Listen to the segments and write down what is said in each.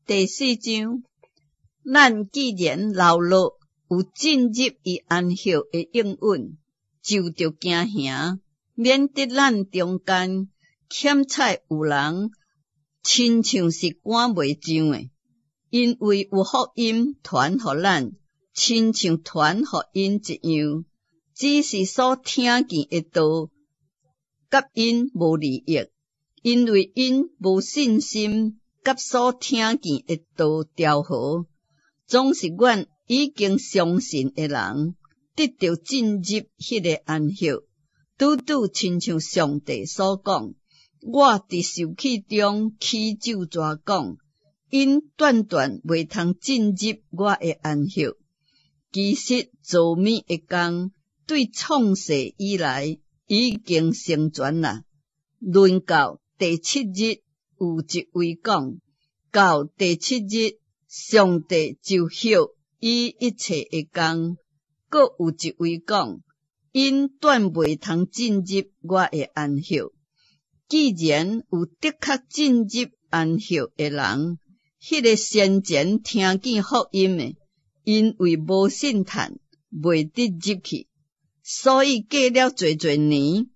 第四章，咱既然流落有進入伊安息的應允，就著驚惶，免得咱中間欠彩有人親像是趕袂上的，因為有福音傳予咱，親像傳予𪜶一樣，只是所聽見的道，佮𪜶無利益，因為𪜶無信心，佮所聽見的道調和。總是阮已經相信的人，得著進入彼个安息，拄拄親像上帝所講：我佇受氣中起咒詛講，𪜶斷斷袂通進入我的安息。其實造物的工對創世以來已經成全啦。論到第七日，有一位講，到第七日，上帝就歇伊一切的工。閣有一位講，𪜶斷袂通進入我的安息。既然有的確進入安息的人，彼个先前聽見福音的，因為無信嘆，袂得入去，所以過了濟濟年，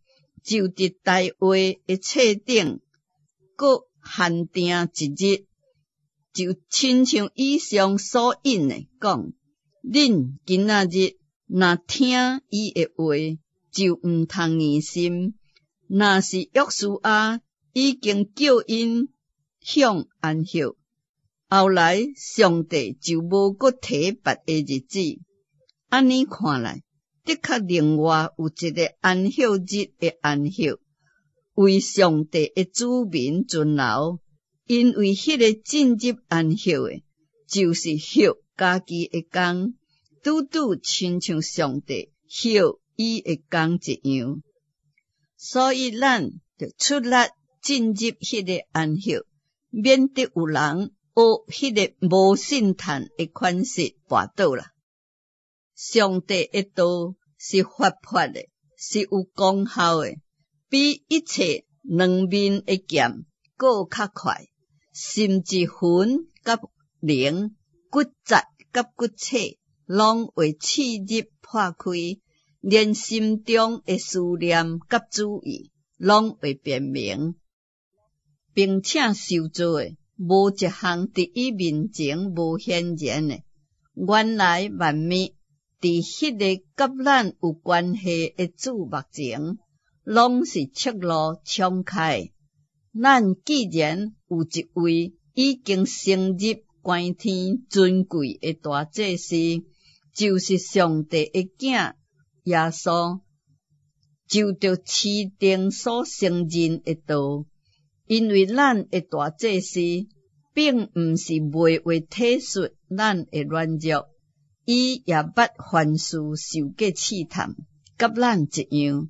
就佇大衛的冊頂，閣限定一日，就親像以上所引的講：恁今仔日若聽伊的話，就毋通硬心。若是約書亞已經叫𪜶享安息，後來上帝就無閣提別的日子。按呢看來，的確另外有一个安息日的安息，為上帝的子民存留。因為彼个進入安息的，就是歇家己的工，拄拄親像上帝歇伊的工一樣。所以咱著出力進入彼个安息，免得有人學彼个無信嘆的款式跋倒啦。上帝的道是活潑的，是有功效的，比一切兩面的劍閣較快，甚至魂佮靈、骨節佮骨刺，攏會刺入破開，連心中的思念佮主意，攏會辨明，並且受造的無一項佇伊面前無顯然的。原來萬物佇彼个佮咱有關係的主目前，攏是赤露敞開。咱既然有一位已經升入關天尊貴的大祭司，就是上帝的囝耶穌，就著持定所承認的道。因為咱的大祭司並毋是袂會體恤咱的軟弱，伊也捌凡事受過試探，佮咱一樣，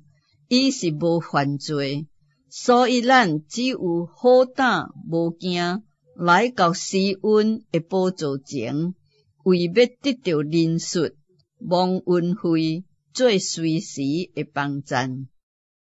伊是無犯罪，所以咱只有好膽無驚來到施恩的寶座前，為欲得著憐恤、蒙恩惠，做隨時的幫贊。